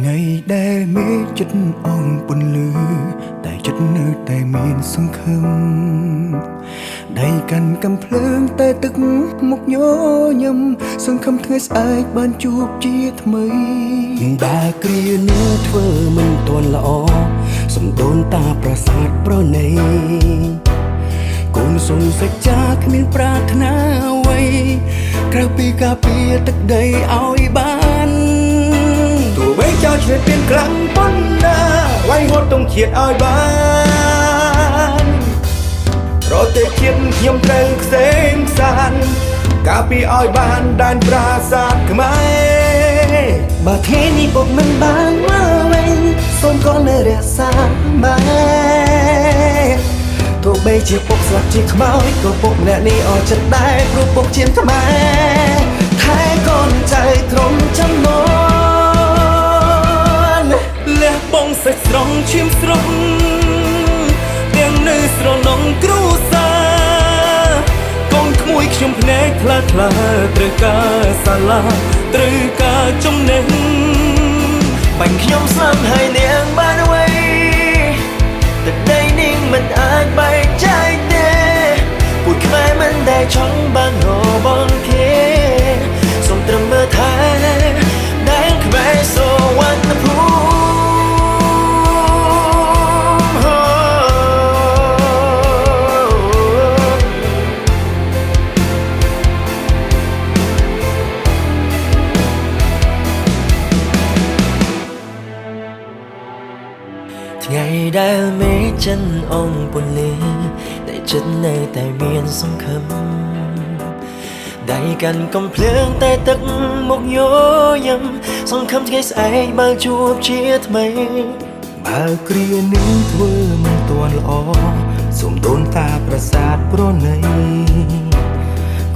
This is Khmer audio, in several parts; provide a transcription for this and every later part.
ថ្ងៃដែលមេចិត្តអងពន្លឺតែចិត្តនៅតែមានសង្ឃឹមដៃកាន់កំភ្លើងតែទឹកមុខញញឹមសង្ឃឹមថ្ងៃស្អែកបានជួបជាថ្មី បើគ្រានេះធ្វើមិនទាន់ល្អសំដូនតាប្រាសាទប្រណីកូនសុំសច្ចាគ្មានប្រាថ្នាអ្វីក្រៅពីការពារទឹកដីឲ្យបាន ទោះបីចោលឆ្លៀតពៀនខ្លាំងប៉ុណ្ណាវាយហត់ទងជាតិឲ្យបានប្រទេសជាតិខ្ញុំត្រូវខ្សែមខ្សានការពារឲ្យបានដែនប្រាសាទខ្មែរ បើថ្ងៃនេះពុកមិនបានមកវិញសូមកូននៅរក្សាម៉ែទោះបីជាពុកស្លាប់ជាខ្មោចក៏ពុកម្នាក់នេះអស់ចិត្តដែរព្រោះពុកជាខ្មែរថែកូនចៅក្រុមចំណន់ លះបង់សាច់ស្រង់ឈាមស្រស់ទាំងនៅស្រណងគ្រួសារកូនក្មួយខ្ញុំភ្នែកថ្លាថ្លាត្រូវការសាលាត្រូវការចំណេះ បាញ់ខ្ញុំស្លាប់ហើយនាងបានអ្វីទឹកដីនេះមិនអាចបែកចែកទេពូជខ្មែរមិនដែលចង់បានរបស់គេសូមត្រឹមមើលថែដែនខ្មែរសុវណ្ណភូមិ ថ្ងៃដែលមេចិនអងពន្លឺតែចិត្តនៅតែមានសង្ឃឹមដៃកាន់កំភ្លើងតែទឹកមុខញញឹមសង្ឃឹមថ្ងៃស្អែកបើជួបជាថ្មី បើគ្រានេះធ្វើមិនទាន់ល្អសូមដូនតាប្រាសាទប្រណី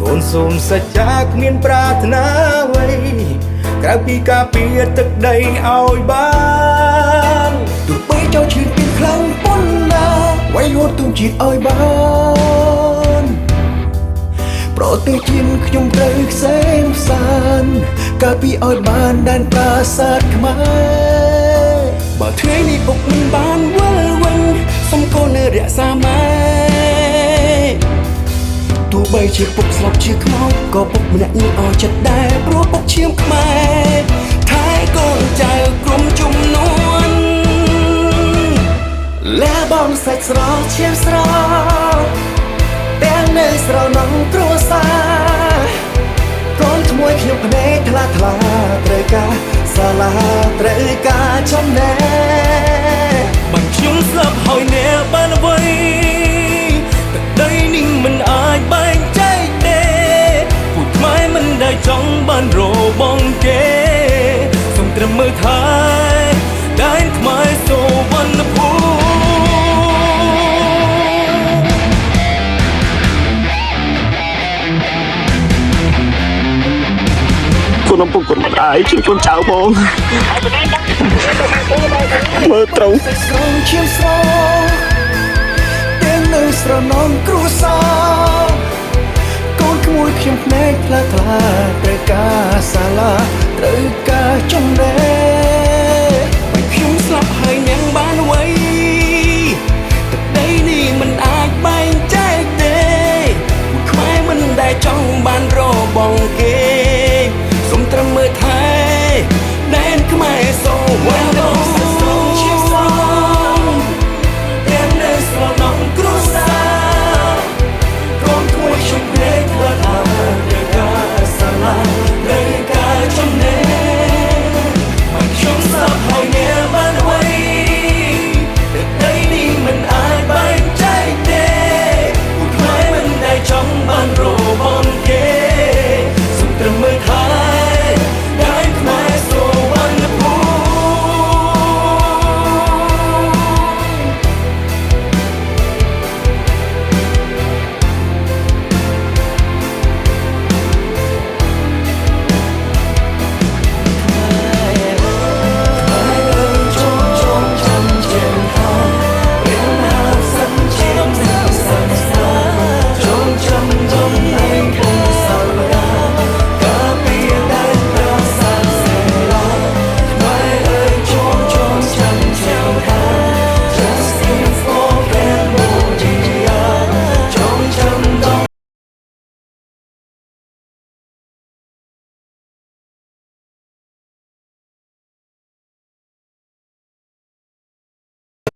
កូនសូមសច្ចាគ្មានប្រាថ្នាអ្វីក្រៅពីការពារទឹកដីឲ្យបាន ទោះបីចោលឈ្លានពានខ្លាំងប៉ុណ្ណាវាយហត់ទងជាតិឲ្យបានប្រទេសជាតិខ្ញុំត្រូវខ្សែមខ្សានការពារឲ្យបានដែនប្រាសាទខ្មែរ បើថ្ងៃនេះពុកមិនបានវិលវិញសូមកូននៅរក្សាម៉ែទោះបីជាពុកស្លាប់ជាខ្មោចក៏ពុកម្នាក់នេះអស់ចិត្តដែរព្រោះពុកឈាមខ្មែរថែកូនចៅក្រុមជំនួន លះបង់សាច់ស្រស់ឈាមស្រស់ទាំងនៅស្រណងគ្រួសារកូនក្មួយខ្ញុំភ្នែកថ្លាថ្លាត្រូវការសាលាត្រូវការចំណេះ បាញ់ខ្ញុំស្លាប់ហើយអ្នកបានអ្វីទឹកដីនេះមិនអាចបែងចែកទេពូជខ្មែរមិនដែលចង់បានរបស់គេសូមត្រឹមមើលថែដែនខ្មែរសុវណ្ណភូមិ កូនអំពុកកូនម្ដាយជួយកូនចៅផងមើលត្រូវ សាច់ស្រង់ឈាមស្រស់ទាំងនៅស្រណងគ្រួសារកូនក្មួយខ្ញុំភ្នែកថ្លាថ្លាត្រូវការសាលាត្រូវការចំណេះ បើខ្ញុំស្លាប់ហើយញ៉ាំបានអ្វីទឹកដីនេះមិនអាចបែងចែកទេពូជខ្មែរមិនដែលចង់បានរបស់គេសូមត្រឹមមើលថែដែនខ្មែរសុវណ្ណ